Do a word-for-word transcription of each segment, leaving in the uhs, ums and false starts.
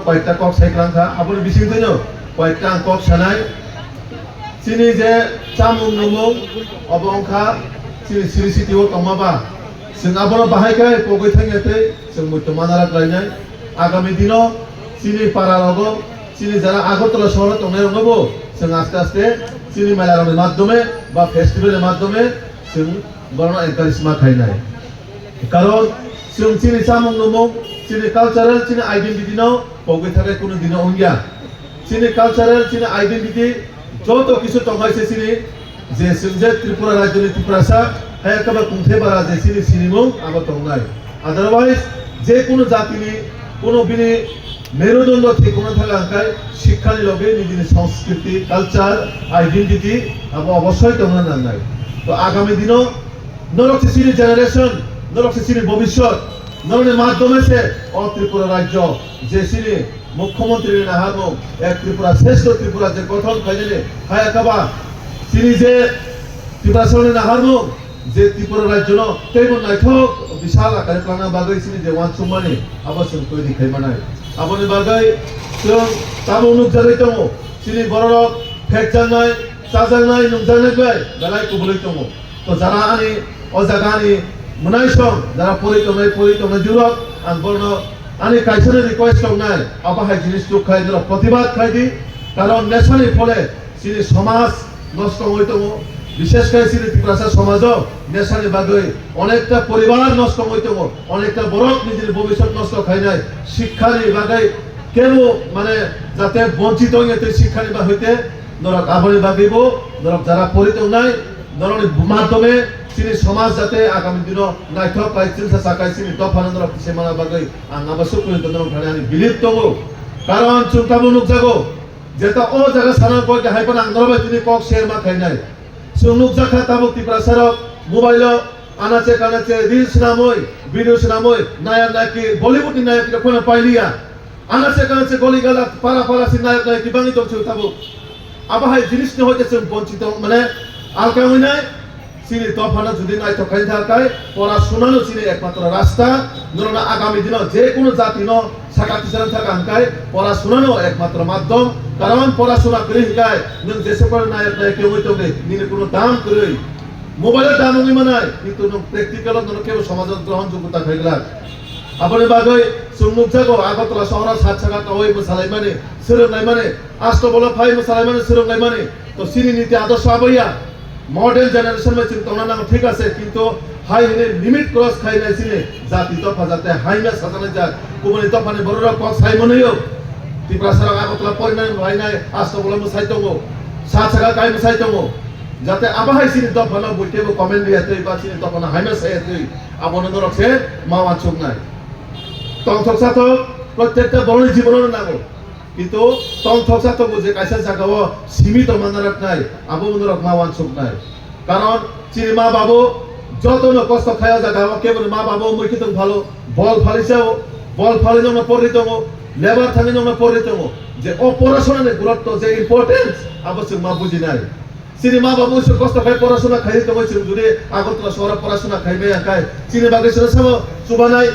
Koyekta kok sai kwlang kha, aboni bisingtwi no koyekta ang kok sanai. Chini je chamung numung, obo wngkha chini siri city o tongma ba. Chwng abono bahai khe pogwi thangya tei chwng muitu manara khlainai. Agami dino chini para rogo, chini jara Agartala sohoro tongnai rokno bo chwng aste aste chini mela rokni madhyome ba festival ni madhyome chwng borokno encourage ma khainai. Karon chwng chini chamung numung, chini cultural, chini identity no pogwi thangwi kunu dino wngya. Chini cultural, chini identity joto kisu tongkha se chini, je chwng je Tripura rajyoni Tiprasa, hai khe ba kungthai bara je chini sinimung abo tongnai. Otherwise, je kunu jatini kunu bini merudondo thik wngna thangkha hwnkhe sikhani loge nijini sanskriti, culture, identity abo obossoi tongna nangnai. To agami dino norok se chini generation, norok se chini bobishyot, norokni madhyome se o Tripura rajyo je chini Mukhyamantri ni naharmung, ek Tripura, Shrestho Tripura je gothon khainani hai khe ba chini je Tiprasani naharmung je Tripura rajyono teibo naithok bisal akare twlangna bagwi chini je uansukmani abo chwng twi khlaimanai. Aboni bagwi chwng tabuk nukjagwi tongo, chini bororok phekjaknai, chajaknai, nungjaknai bai belai kubulwi tongo. To jara ani o jaga ani mwnaisong, jara pori tongnai, pori tongnai jurok, ang borno ani kaisa ni request tongnai, abo hai jinis tuk khai, jora protibad khai di, karon nesani phole chini somaj nosto wngwi tongo, bishesh khai chini Tiprasa somajo nesani bagwi onekta poribar nosto wngwi tongo, onekta borok nijini bobishyot nosto khainai, sikhani bagwi kebo mane jate bonchito wngya tei sikhani bagwi te norok aboni bagwi bo norok jara pori tongnai, norokni madhyome chini somaj jate agami dino naithok khai chilsa sakai chini dophano norok tisai mana bagwi ang abo sukuni norok thani ani belief tongo. Karon chwng tabuk nukjago, jeta o jaga sana koi hai phano ang norok bai tini kok share ma khainai. Chwng nukjakha tabuk Tiprasa rok mobile o anache kanache reels swnamwi, video swnamwi, nayak nayaki, Bollywood ni nayak rok phano pailiya. Anache kanache goli gala para para si nayak nayaki bangwi tong chwng tabuk. Abo hai jinis ni hoite chwng bonchito mane alka wngwi nai. Chini dophano jodi naithok khai thang khai, pora sunano chini ekmatro rasta, norokno agami dino je kunu jati no saka tisana thaka hwnkhe pora sunano ekmatro madhyom, karon pora suna kwrwi hwnkhe nwng jese pore nayak nayak wngwi tongdi, nini kunu dam kwrwi. Mobile o dam wngwi manai, kintu nwng practical o nono kebo somajo grohon jogota khai glak. Aboni bagwi chwng nukjago Agartala sohoro sat saka kaui mwsalaimani, swrwnglaimani, Astobolo phai mwsalaimani, swrwnglaimani. To chini niti adorsho aboya. Modern generation bai chwng tongna nango, thik ase, kintu hai hwnwi limit cross khainai chini jati dopha jate haina sajaknai jak. Kubuni dophani bororok kok sai mwnwio. Tiprasarok Agartala porinai lainai, Astobolo mwsai tongo. Sat saka kai mwsai tongo. Jate abo hai chini dophano buitebo comment riya twi ba chini dophano haina saya twi. Abono norok se ma wansuknai. Tongthok sathok, prottekta borokni jibono nango. Kintu tongthoksa tongo je kaisa jagao simi tongma naraknai, abo norok ma wansuknai. Karon chini ma babu jotono kosto khai o jagao keboni ma babu mui kitung phalo, bol phali sao, bol phali nokno porri tongo, lebar thangwi nokno porri tongo. Je o porasonani gurutto, je importance, abo chwng ma bujinai. Chini ma babu se kosto khai porasuna khai tongwi chwng jodi Agartala sohoro porasuna khai maya khai chini bagwi chwng samo chubanai.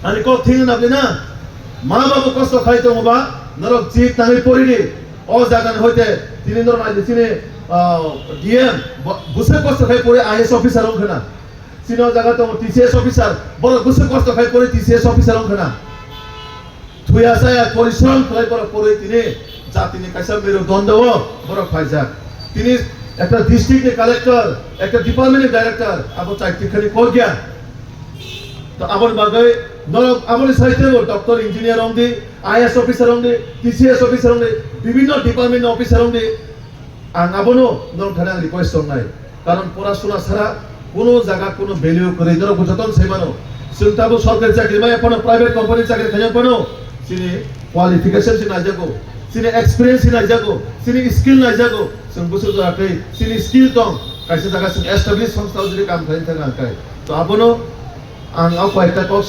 Ani kok thini nabli na ma babu kosto khai tongo ba norok jit nangwi pori di. O jaga ni hoite tini norok nai di chini, ah, D M bo-, bwswk kosto khai pori I A S officer wng khna. Chini o jaga tongo T C S officer, borok bwswk kosto khai pori T C S officer wng khna. Thuya saya porishrom khlai borok porwi tini jatini kaisa merudondo o borok phaijak. Tini ekta district ni collector, ekta department ni director, abo chai tikhani kok ya. To aboni bagwi norok aboni saite bo doctor, engineer wng di, I A S officer wng di, T C S officer wng di, bibhinno department ni officer wng di. Ang abono norok thani ang request tongnai. Karon porasuna sara kuno jaga kuno value kwrwi norok bo jotono sai mano. Chwng tabuk sorkari chakri maya phano, private company chakri khaina phano chini qualification se naijago, chini experience se naijago, chini skill naijago. Chwng bwswk jora tei chini skill tong, kaisa jaga chwng established songstha o jodi kam khaina thangkha hwnkhe. To abono ang o koyekta kok